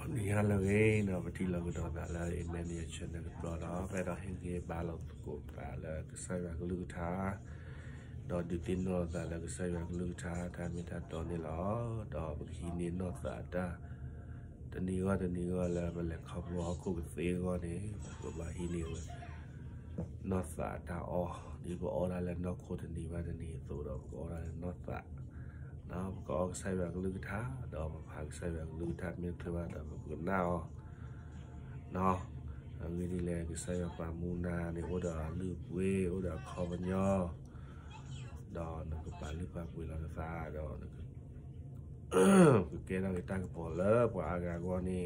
နံၤဟါလၢအဂ့ၤန့ၣ် ပထံၣ်လိာ်ကဒီးသးလၢ Emmanuel Channel တဘျီဒီး ပအဲၣ်ဒိးဟ့ၣ်ဂံၢ်ဟ့ၣ်ဘါလိာ်သကိးသးလၢကစၢ်ယွၤကလုၢ်ကထါ, ဒီးဒုးသ့ၣ်နီၣ်သးလၢကစၢ်ယွၤကလုၢ်ကထါ တၢ်မ့ၢ်တၢ်တီန့ၣ်လီၤ. ဒီးပကဟံးန့ၢ်နီၢ်သးတၢ် တနံၤဂီၢ်တနံၤဂီၢ်လၢပလဲၤခီဖျိဟီၣ်ခိၣ်ကသ့အဂီၢ်န့ၣ် ပကဘၣ်ဟံးန့ၢ်ဝဲ နီၢ်သးတၢ်အီၣ်, ဒ်ပအီၣ်ဒၣ်လၢနီၢ်ခိတနံၤဘၣ်တနံၤအသိးဒီး ပကအီၣ်ဒၣ်လၢနီၢ်သး, ပကအီၣ်ကစၢ်ယွၤကလုၢ်ကထါ, ဒီးပဖးကစၢ်ယွၤကလုၢ်ကထါမ့ၢ်တချုးဘၣ်ဒီး ပကနၣ်အီၤ, အဂ့ၢ်ဒ်လဲၣ် ကစၢ်ယွၤပာ်မူနၤန့ၣ် အိၣ်ဒီးအလုၢ်အပှ့ၤ အိၣ်ဒီးအခီပညီ ဒီးနကပာ်လုၢ်ပာ်ပှ့ၤလီၤနသးဒီး ကကဲထီၣ်က့ၤတၢ်ကပီၤလၢပှၤအါဂၤအဂီၢ်န့ၣ်လီ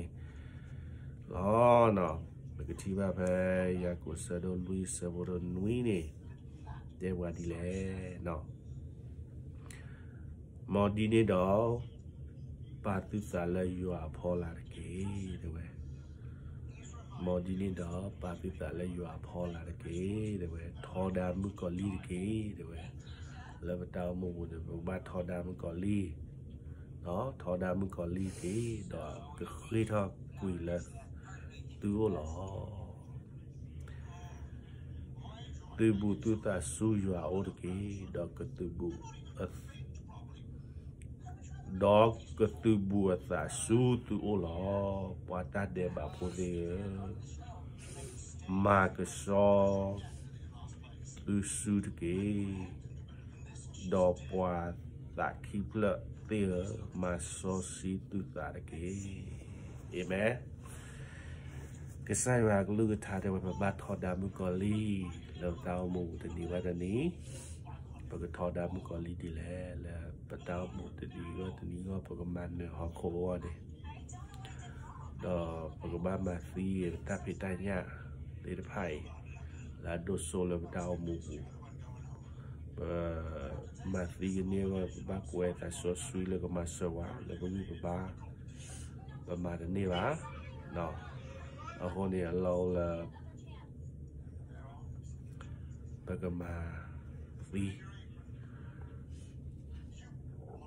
ၤ. ပကထံၣ်ဘၣ်ဖဲ ယၤကိာ်ဆၢဒိၣ်လွံၢ်ဆၢဖိဒိၣ်နွံန့ၣ် တဲပှၤဒ်လဲၣ်, မ်ဒ်န့ၣ်ဒီး ပာ်သုသးလၢယွၤအဖီလာ်တက့ၢ် တဲဝဲ. မ်ဒ်န့ၣ်ဒီး ပာ်သုသးလၢယွၤအဖီလာ်တက့ၢ် တဲဝဲ, ထီဒါမုၣ်ကီၤလံၢ်တက့ၢ် တဲဝဲ. လၢပတၢ်အိၣ်မူပူၤန့ၣ် ပကဘၣ်ထီဒါမုၣ်ကီၤလံၢ်, ထီဒါမုၣ်ကီၤလံၢ်တက့ၢ် ဒီးကဃ့ၢ်ထီၣ်ကွံာ်လၢသုအိၣ်လီၤ. သုးဘူးသုသးဆူယွၤအအိၣ်တက့ၢ်, ဒီးကသုးဘူး ဒီးကသုးဘူးအသးဆူသုအိၣ်လီၤ. ပှၤတၢ်ဒဲးဘးဖိသ့ၣ်ဧၢ, မၤကဆှီသုစုတက့ၢ်, ဒီးပှၤသးခံဖျၢၣ်သ့ၣ်ဧၢ, မၤစီဆှံသုသးတက့ၢ်. အၤမ့ၣ်. ကစၢ်ယွၤကလုၢ်ကထါတဲဝဲ ပဘၣ်ထီဒါမုၣ်ကီၤလံၢ် လၢပတၢ်အိၣ်မူပူၤတနံၤဘၣ်တနံၤ, ပကထီဒါမုၣ်ကီၤလံၢ်ဒ်လဲၣ်, လၢပတၢ်အိၣ်မူတနံၤဂီၢ်တနံၤဂီၢ် ပကမၤနၢၤဟီၣ်ခိၣ်အဂီၢ်န့ၣ်, ဒီးပကဘၣ်မၤသံတၢ်ဖံးတၢ်ညၣ်သ့ၣ်တဖၣ်အံၤ လၢအဒိၣ်စိလၢပတၢ်အိၣ်မူပူၤ ပမၤသံကန့ၢ်အဂီၢ် ပဘၣ်ကွဲးသးစီဆှံလၢကမၤစၢၤဝဲ လၢပဂံၢ်ပဘါ ပမၤတန့ၢ်ဘၣ်. အဃိန့ၣ်အလီၢ်အိၣ်လၢ ပကမၤသံ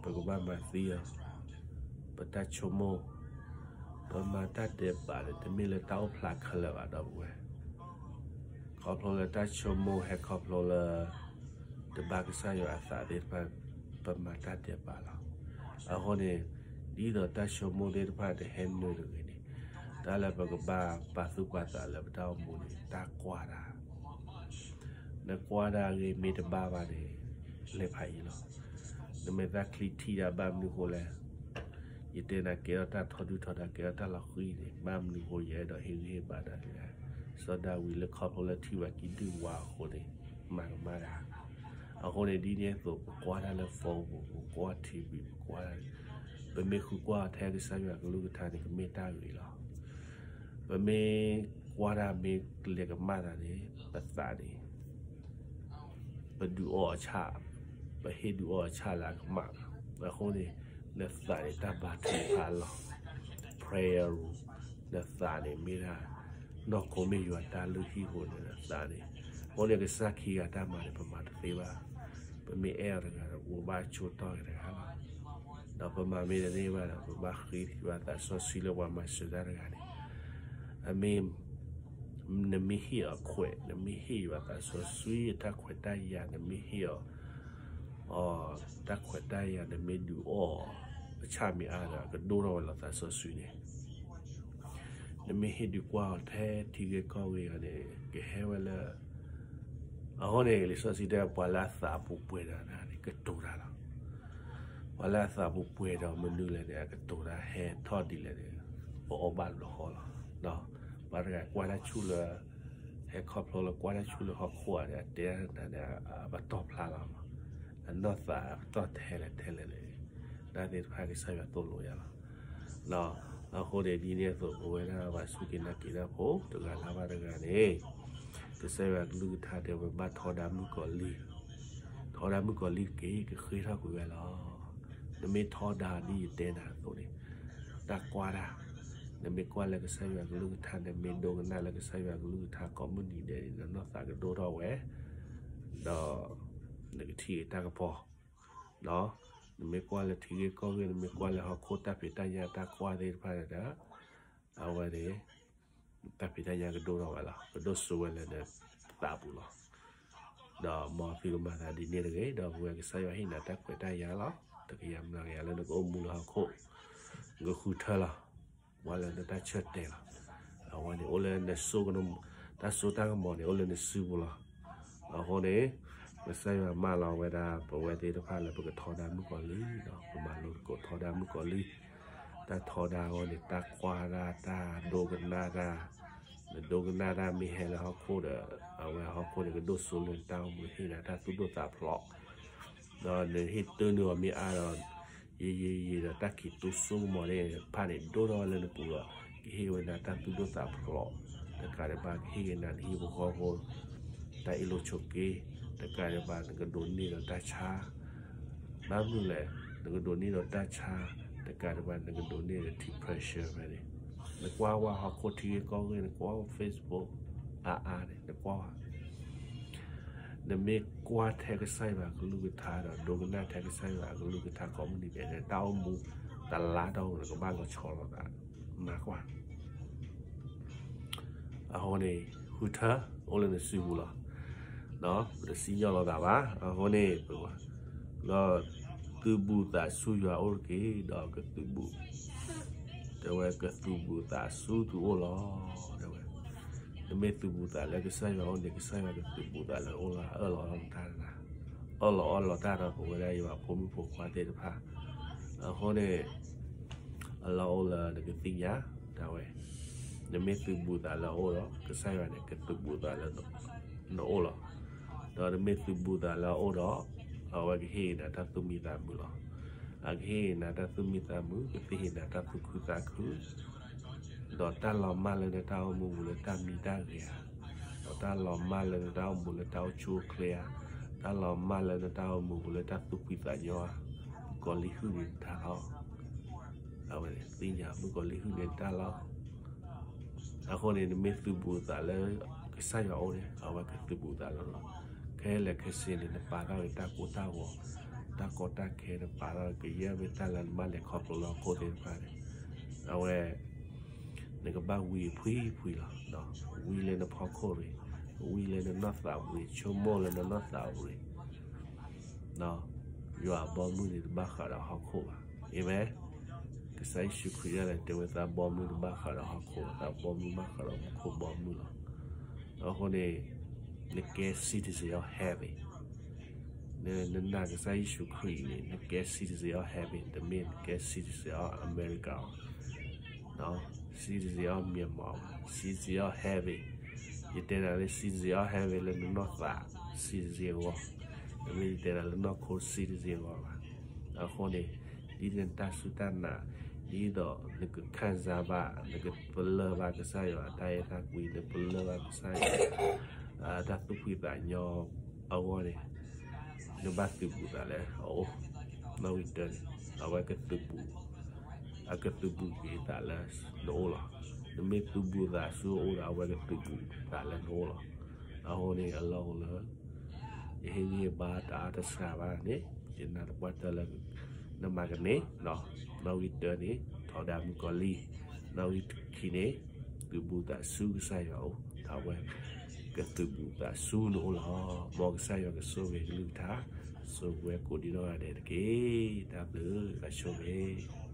ပကဘၣ်မၤသံအီၤ, ပတၢ်ဆိကမိၣ်, ပမၤတၢ်ဒဲးဘးန့ၣ် တမ့ၢ်လၢတၢ်အိၣ်ဖျါခဲလၢာ်ဘၣ် ဒီပုၢ်ဝဲၢ်, ခီဖျိလၢတၢ်ဆိကမိၣ်ဟဲခီဖျိလၢ တဘၣ်ကစၢ်ယွၤအသးသ့ၣ်တဖၣ် ပမၤတၢ်ဒဲးဘးလီၤ. အဃိန့ၣ် ဒ်သိးတၢ်ဆိကမိၣ်သ့ၣ်တဖၣ်တဟဲနုာ်တဂ့ၤန့ၣ်, တၢ်လၢပကဘၣ်ပာ်သူၣ်ပာ်သးလၢပတၢ်အိၣ်မူန့ၣ် တၢ်ကွၢ်တၢ် နကွၢ်တၢ်အဂ့ၢ်မ့ၢ်တဘၣ်ဘၣ်န့ၣ် လဲၤဖးယံၤလီၤ. နမ့ၢ်သးချံထံၣ်တၢ်ဘၣ်မနုၤဃိလဲၣ်, ယတဲနၤကဲထီၣ်တၢ်ထီဒုၣ်ထီဒါ ကဲထီၣ်တၢ်လီၤဃံၤန့ၣ် ဘၣ်မနုၤဃိယအဲၣ်ဒိးဟ့ၣ်ဂံၢ်ဟ့ၣ်ဘါတၢ်လဲၣ်, စီၤဒၤဝံးလၢခီဖျိလၢထံၣ်ဝဲကံဒုၣ်ဝါအဃိန့ၣ် မၤကမၣ်တၢ်. အဃိန့ၣ် ဒ်န့ၣ်အသိး ပကွၢ်တၢ်လၢဖီပူၤ ပကွၢ်ထံဘံး ပကွၢ်တၢ်န့ၣ်, ပမ့ၢ်ဃုကွၢ်ထဲကစၢ်ယွၤကလုၢ်ကထါန့ၣ် ကမ့ၢ်တၢ်ဂ့ၤလီၤ. ပမ့ၢ်ကွၢ်တၢ်မ့ၢ်လဲၤကမၣ်တၢ်န့ၣ် ပသးန့ၣ် ပဒုးအီၣ်အဆၣ်, ပဟ့ၣ်ဒုးအီၣ်အဆၣ်လၢအကမၣ်လီၤ. အဃိန့ၣ် နသးန့ၣ်တၢ်ဘါထုကဖၣ်လီၤ. Prayer room, နသးန့ၣ်မ့ၢ်ဒၣ် နီၢ်ခိမ့ၢ်ယွၤတၢ်လုၢ်ဟံၣ်အဃိန့ၣ် နသးန့ၣ်, အဃိန့ၣ်ကစၢ်ခံဂၤတၢ်မၤန့ၣ် ပမၤတသ့ဘၣ်. ပမ့ၢ်အဲၣ်အီၤတဂၤဒီး ပဘၣ်ဆိတီၢ်က့ၤတဂၤလီၤ. ဒီးပမၤမ့ၢ်တန့ၢ်ဘၣ်ဒီး ပဘၣ်ဃ့ယွၤသးစီဆှံလၢပှၤမၤစၢၤတၢ်တဂၤန့ၣ်, အမ့ၢ် နမ့ၢ်ဟ့ၣ်အီၤခွဲး, နမ့ၢ်ဟ့ၣ်ယွၤသးစီဆှံအတၢ်ခွဲးတၢ်ယာ်, နမ့ၢ်ဟ့ၣ်အီၤ တၢ်ခွဲးတၢ်ယာ်, နမ့ၢ်ဒုးအီၣ်အီၤ အဆၣ်မ့ၢ်အါဒီး ကဒိၣ်ထီၣ်ဝဲလီၤသးစီဆှံန့ၣ်, နမ့ၢ်ဟ့ၣ်ဒုးကွၢ်အီၤထဲထံဂ့ၢ်ကီၢ်ဂ့ၢ်အီၤန့ၣ် ကဟဲဝဲလၢ အဃိန့ၣ် လံာ်စီဆှံတဲ ပှၤလၢအသးပူၤပှဲၤဒီးတၢ်န့ၣ် ကတိၤတၢ်လီၤ. ပှၤလၢအသးပူၤပှဲၤဒီးမနုၤလဲၣ်န့ၣ် အကတိၤတၢ်ဟဲထီၣ်ဒ်လဲၣ်န့ၣ် ပအီၣ်ဘၣ်လီၤဃီလီၤ. ပှၤတဂၤကွၢ်တၢ်ဆူၣ်လၢ ဟဲခီဖျိလၢကွၢ်တၢ်ဆူၣ်လၢဟီၣ်ခိၣ်ဧါန့ၣ် အတဲတၢ်န့ၣ် အပတီၢ်ဖျါလီၤ. အနီၢ်သးအပတီၢ်ထဲလဲၣ်ထဲလဲၣ်န့ၣ် တၢ်သ့ၣ်တဖၣ်ကစၢ်ယွၤသိၣ်လိယၤလီၤ. အဃိန့ၣ် ဒ်န့ၣ်အသိး ပဝဲဒၣ်ပှၤစူၢ်က့ၤနာ်က့ၤတၢ်ဖိ တဂၤလၢ်ဘၣ်တဂၤန့ၣ် ကစၢ်ယွၤကလုၢ်ကထါတဲဝဲဘၣ်ထီဒါမုၣ်ကီၤလံၢ်, ထီဒါမုၣ်ကီၤလံၢ်တက့ၢ် ကဃ့ၢ်ထီၣ်ကွံာ်ဝဲလီၤ. နမ့ၢ်ထီဒါဒ်ယတဲနၤအသိးန့ၣ် တၢ်ကွၢ်တၢ်, နမ့ၢ်ကွၢ်လၢကစၢ်ယွၤကလုၢ်ကထါ နမ့ၢ်ဒိကနၣ်လၢကစၢ်ယွၤကလုၢ်ကထါကိးမုၢ်နံၤဒဲးန့ၣ် နနီၢ်သးကဒိၣ်ထီၣ်ဝဲ, ဒီး နကထံၣ်တၢ်ကပီၤ နမ့ၢ်ကွၢ်လၢထံဂ့ၢ်ကီၢ်ဂ့ၢ် နမ့ၢ်ကွၢ်လၢဟီၣ်ခိၣ်တၢ်ဖံးတၢ်ညၣ်တၢ်ကွၢ်သ့ၣ်တဖၣ်န့ၣ်ဒီး အဝဲန့ၣ် တၢ်ဖံးတၢ်ညၣ်ကဒိၣ်ထီၣ်ဝဲလီၤ, ကဒိၣ်စိဝဲလၢနသးပူၤလီၤ. ဒီးမ်သုကမၤသးဒ်န့ၣ်တဂ့ၤ, ဒီးပဝဲကစၢ်ယွၤဟ့ၣ်နၤတၢ်ခွဲးတၢ်ယာ်လီၤ. တကယၤမနုၤကယၤလၢနကအိၣ်မူလၢဟီၣ်ခိၣ်, နကဃုထၢလီၤ. ပှၤလၢနတၢ်ဆၢတဲာ်လီၤ. အဝဲန့ၣ်အိၣ်လၢနစိကမီၤ, တၢ်စိတၢ်ကမီၤန့ၣ် အိၣ်လၢနစုပူၤလီၤ. အဃိန့ၣ် ကစၢ်ယွၤမၢလီၤဝဲဒၣ် ပဝဲသ့ၣ်တဖၣ်လၢပကထီဒါမုၣ်ကီၤလံၢ်ဒီး ပမၤလိသကိးထီဒါမုၣ်ကီၤလံၢ်, တၢ်ထီဒါအဂီၢ်န့ၣ် တၢ်ကွၢ်တၢ်, တၢ်ဒိကနၣ်တၢ်, နဒိကနၣ်တၢ်မ့ၢ်ဟဲလၢဟီၣ်ခိၣ်ဒီး အဝဲဟီၣ်ခိၣ်န့ၣ်ကဒိၣ်စိလၢနတၢ်အိၣ်မူ ဟ့ၣ်နၤတၢ်သူၣ်ဒိၣ်သးဖျိး, ဒီးနဟ့ၣ်တၢ်နုာ်အီၤမ့ၢ်အါဒီး ယံာ်ယံာ်ယံာ်ဒီး တၢ်ခံးတူစိကမီၤန့ၣ် ဖးန့ၣ်ဒိၣ်ထီၣ်ဝဲလၢနပူၤဒီး ကဟ့ၣ်ဝဲနၤတၢ်သူၣ်ဒိၣ်သးဖျိး, တကးဒံးဘၣ် ကဟ့ၣ်က့ၤနၤနဟံၣ်ဖိဃီဖိ တၢ်အ့ၣ်လိာ်ဆိးက့, တကးဒံးဘၣ် နကဒိးန့ၢ်ဒီးတၢ်ဆါ, ဘၣ်မနုၤလဲၣ်, နကဒိးန့ၢ်ဒီးတၢ်ဆါ, တကးဒံးဘၣ် နကဒိးန့ၢ်ဒီး depression ဖဲန့ၣ်, နကွၢ်ဝဲဟီၣ်ခိၣ်ထံဂ့ၢ်ကီၢ်ဂ့ၢ်, နကွၢ်ဝဲ Facebook အါအါန့ၣ် နကွၢ်ဝဲ နမ့ၢ်ကွၢ်ထဲကစၢ်ယွၤအကလုၢ်ကထါဒီး ဒိကနၣ်ထဲကစၢ်ယွၤအကလုၢ်ကထါကိးမုၢ်နံၤဖဲန့ၣ် တၢ်အိၣ်မူတလါတီၢ်ပူၤန့ၣ် ကဘၣ်လီၤဆီလိာ်သး, မၤကွၢ်. အဃိန့ၣ် ဃုထၢ အိၣ်လၢနစုပူၤလီၤ. ပတစံၣ်ညီၣ်လိာ်သးဘၣ်. အဃိန့ၣ် ဒီးသုးဘူးသးဆူယွၤအအိၣ်တက့ၢ်, ဒီးကသုးဘူး, တဲဝဲ ကသုးဘူးသးဆူသုအိၣ်လီၤ, တဲဝဲ. နမ့ၢ်သုးဘူးသးလၢကစၢ်ယွၤအအိၣ်န့ၣ် ကစၢ်ယွၤကသုးဘူးသးလၢနအိၣ်လီၤ. အၢၣ်လီၤအီလီၤတၢ်, အၢၣ်လီၤအီလီၤတၢ်ဒီးပဝဲဒၣ်ယွၤဖိမုၣ်ဖိခွါသ့ၣ်တဖၣ်. အဃိန့ၣ် အလီၢ်အိၣ်လၢနကသ့ၣ်ညါ, တဲဝဲ, နမ့ၢ်သုးဘူးသးလၢအအိၣ်ဒီး ကစၢ်ယွၤန့ၣ် ကသုးဘူးသးလၢနအိၣ်လီၤ. ဒီးနမ့ၢ်သုးဘူးသးလၢအအိၣ်ဒီး အဝဲကဟ့ၣ်နၤတၢ်သူၣ်မံသးမုာ်လီၤ. အကဟ့ၣ်နၤတၢ်သူၣ်မံသးမုာ်, ကသ့ၣ်ဟ့ၣ်နၤတၢ်သူၣ်ခုသးခု, ဒီးတၢ်လီၤမၢ်လၢနတၢ်အိၣ်မူပူၤလၢတၢ်မံတၢ်ဂဲၤဧါ, ဒီးတၢ်လီၤမၢ်လၢနတၢ်အိၣ်မူလၢတၢ်အိၣ်ဆူၣ်အိၣ်ချ့ဧါ, တၢ်လီၤမၢ်လၢနတၢ်အိၣ်မူပူၤလၢတၢ်သူၣ်ဖှံသးညီဧါ, မုၣ်ကီၤလံၢ်ဟုၣ်န့ၢ်နတၢ်လီၤ. အဝဲသ့ၣ်ညါ မုၣ်ကီၤလံၢ်ဟုၣ်န့ၢ်နတၢ်လီၤ. အဃိန့ၣ် နမ့ၢ်သုးဘူးသးလၢကစၢ်ယွၤအအိၣ်န့ၣ် အဝဲကသုးဘူးသးလၢနလီၤ. ခဲလၢာ်ခဲဆ့န့ၣ် နပာ်ထီၣ်က့ၤတၢ်ကိၢ်တၢ်ဂီၤ, တၢ်ကီတၢ်ခဲ, နပာ်ထီၣ်ကယဲၢ်မ့ၢ်တၢ်လၢနဘၣ်လဲၤခီဖျိလၢဟီၣ်ခိၣ်သ့ၣ်တဖၣ်န့ၣ်, အဝဲ နကဘၣ်ဝံအဖှံဖှံလီၤ. ဝံလၢနဖီခိၣ်ရ့ၣ်, ဝံလၢနနီၢ်သးပူၤရ့ၣ်, ဆိကမိၣ်လၢနနီၢ်သးပူၤရ့ၣ် ယွၤအဘီမုၢ်န့ၣ်တဘၣ်ဃးဒီးဟီၣ်ခိၣ်ဘၣ်. အၤမ့ၣ်. ကစၢ်ယ့ၣ်ၡူးခရံာ်ဒၣ်လဲာ်တဲဝဲ သးဘီမုၢ်တဘၣ်ဃးဒီးဟီၣ်ခိၣ်, သးဘီမုၢ်ဘၣ်ဃးဒီးမူခိၣ်ဘီမုၢ်လီၤ. အဃိန့ၣ် နကဲ citizen of heaven, နနာ်ကစၢ်ယ့ၣ်ၡူးခရံာ်န့ၣ် နကဲ citizen of heaven, တမ့ၢ်နကဲ citizen of America, citizen of Myanmar, citizen of heaven. ယတဲနၤလၢ citizen of heaven လၢနနီၢ်သး citizen အဂီၢ်, တမ့ၢ်ယတဲနၤလၢနီၢ်ခိ citizen အဂီၢ်ဘၣ်. အဃိန့ၣ် ဒ်နတၢ်စူၢ်တၢ်နာ်, ဒ်သိးနကခၣ်စၢ်ဘၣ်, နကပလၢၢ်ဘၣ်ကစၢ်ယွၤအတၢ်အဲၣ်တၢ်ကွံ, နပလၢၢ်ဘၣ်ကစၢ်ယွၤ တၢ်သူၣ်ဖှံသးညီအဂီၢ်န့ၣ်, နဘၣ်သုးဘူးသးလၢအအိၣ်, နီၣ်ဂံၢ်တၢန့ၣ်, အဝဲကသုးဘူး, အကသုးဘူးက့ၤသးလၢနအိၣ်လီၤ. နမ့ၢ်သုးဘူးသးဆူအအိၣ်ဒီး အဝဲကသုးဘူးသးလၢနအိၣ်လီၤ. အဃိန့ၣ် အလီၢ်အိၣ်လၢ ယဟ့ၣ်ဂံၢ်ဘါတအါတစှၤဘၣ်န့ၣ်, ယနာ်သပှၢ်တၢၢ်လၢ နမၤကန့ၢ်, နီၣ်ဂံၢ်တၢန့ၣ် ထီဒါမုၣ်ကီၤလံၢ်, နီၣ်ဂံၢ်ခံန့ၣ် သုးဘူးသးဆူကစၢ်ယွၤအအိၣ်, ဒီးအဝဲကသုးဘူးသးဆူနအိၣ်လီၤ. မ်ကစၢ်ယွၤကဆိၣ်ဂ့ၤကလုၢ်ကထါ, ဆိၣ်ဂ့ၤကိးဒံနီၢ်ဂၤဒဲးတက့ၢ်. တၢ်ဘျုး, တၢ်ဆိၣ်ဂ့ၤ.